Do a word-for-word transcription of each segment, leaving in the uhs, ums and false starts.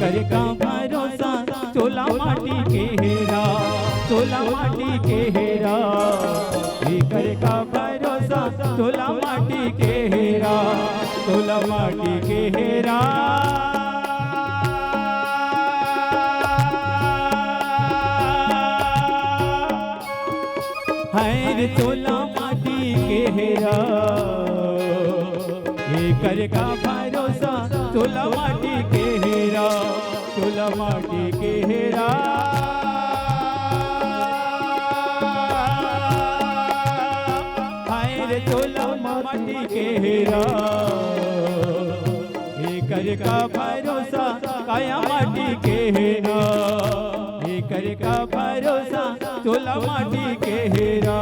एकर का भरोसा, चोला माटी के हेरा, चोला माटी के हेरा। एकर का भरोसा, चोला माटी के हेरा, चोला माटी के हेरा। हाय रे चोला माटी के हेरा, एकर का भरोसा, चोला माटी के हेरा, चोला माटी के हेरा। हाय रे चोला माटी के हेरा, एकर का भरोसा, काया माटी के हेरा, एकर का भरोसा, चोला माटी के हेरा।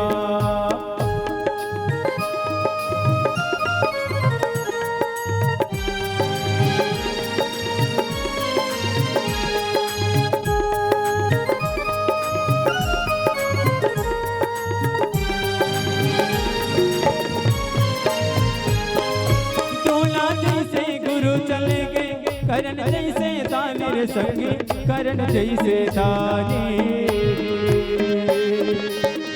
चोला जैसे गुरु चले गए, करण जैसे दानी रे संगी, करण जैसे दानी।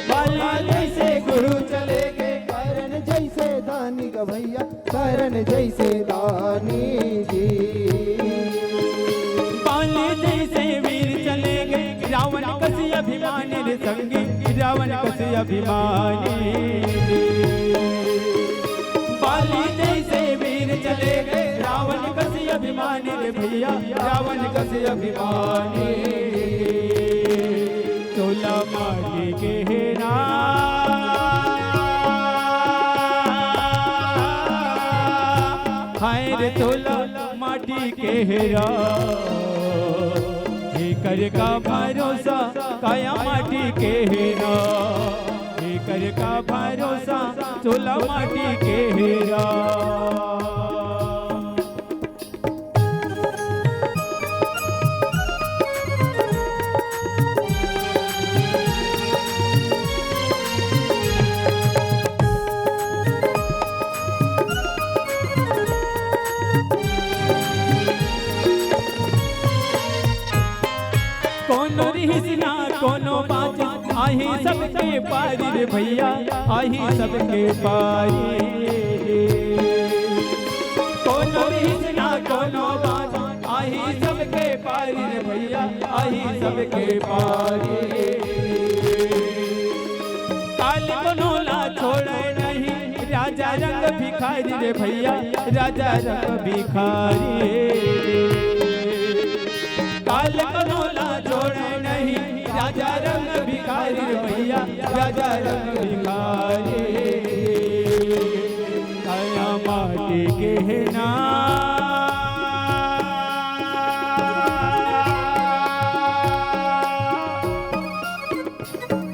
बाली जैसे गुरु चले गए, करण जैसे दानी ग भैया, करण जैसे दानी जी। बाली जैसे वीर चले गए, रावण कस अभिमानी रे संगी, रावण कस अभिमानी। बाली जैसे वीर चले गए, रावण कस अभिमानी रे भैया, रावण कस अभिमानी। चोला माटी के हेरा, हाय रे चोला माटी के हेरा, एकर का भरोसा, काया माटी के हेरा, एकर का भरोसा, चोला माटी के हेरा। कोनो रिहिस ना कोनो बात, आही सबके पारी रे भैया, आही सबके पारी। कोनो रिहिस ना कोनो बात, आही सबके पारी रे भैया, आही सबके पारी। काल कोनो ला छोड़े नहीं, राजा रंग भिखारी रे भैया, राजा रंग भिखारी। काल कोनो ला छोड़े नहीं, राजा रंग भिखारी रे भैया, राजा रंग भिखारी। काया माटी के हेरा,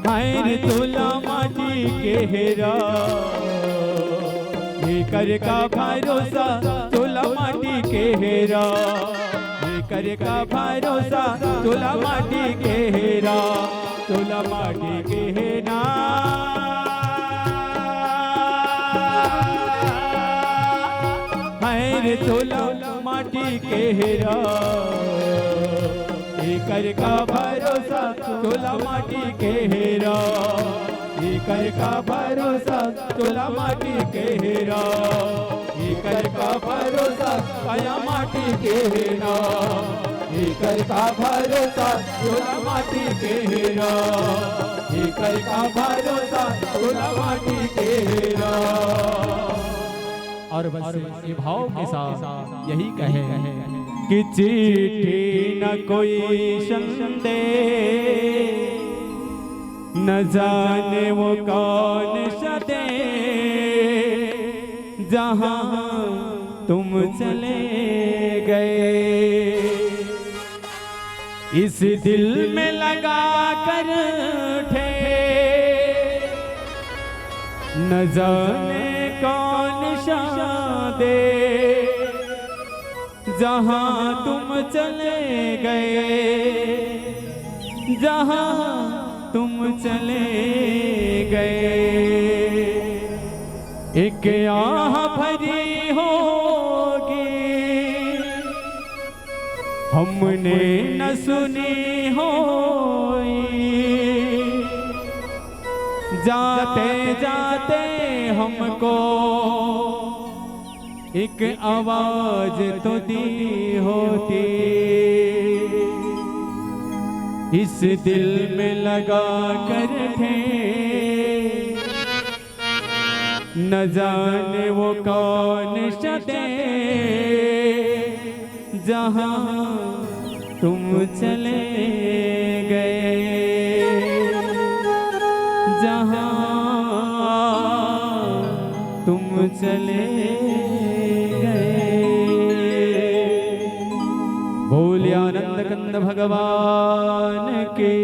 हाय रे चोला माटी के हेरा, एकर का भरोसा, चोला माटी के हेरा, एकर का भरोसा, चोला माटी के हेरा, चोला माटी के हेरा। हाय रे चोला माटी के हेरा, एकर का भरोसा, चोला माटी के हेरा, एकर का भरोसा, चोला माटी के हेरा, एकर का भरोसा, काया माटी के हेरा, एकर का भरोसा, चोला माटी के हेरा, एकर का भरोसा, चोला माटी के हेरा। और बस ये भाव के साथ यही कहे कि चिट्ठी न कोई संदेश, न जाने वो कौन सा देश, जहां तुम चले गए। इस दिल में लगा कर ठेस, न जाने कौन सा देश, जहां तुम चले गए, जहां तुम चले गए। एक आह भरी होगी, हमने न सुनी होई, जाते जाते हमको एक आवाज तो दी होती। इस दिल में लगा कर ठेंस, न जाने वो कौन सा देश, जहाँ तुम चले गए, जहाँ तुम चले गए। बोलिए आनंद कंद भगवान की।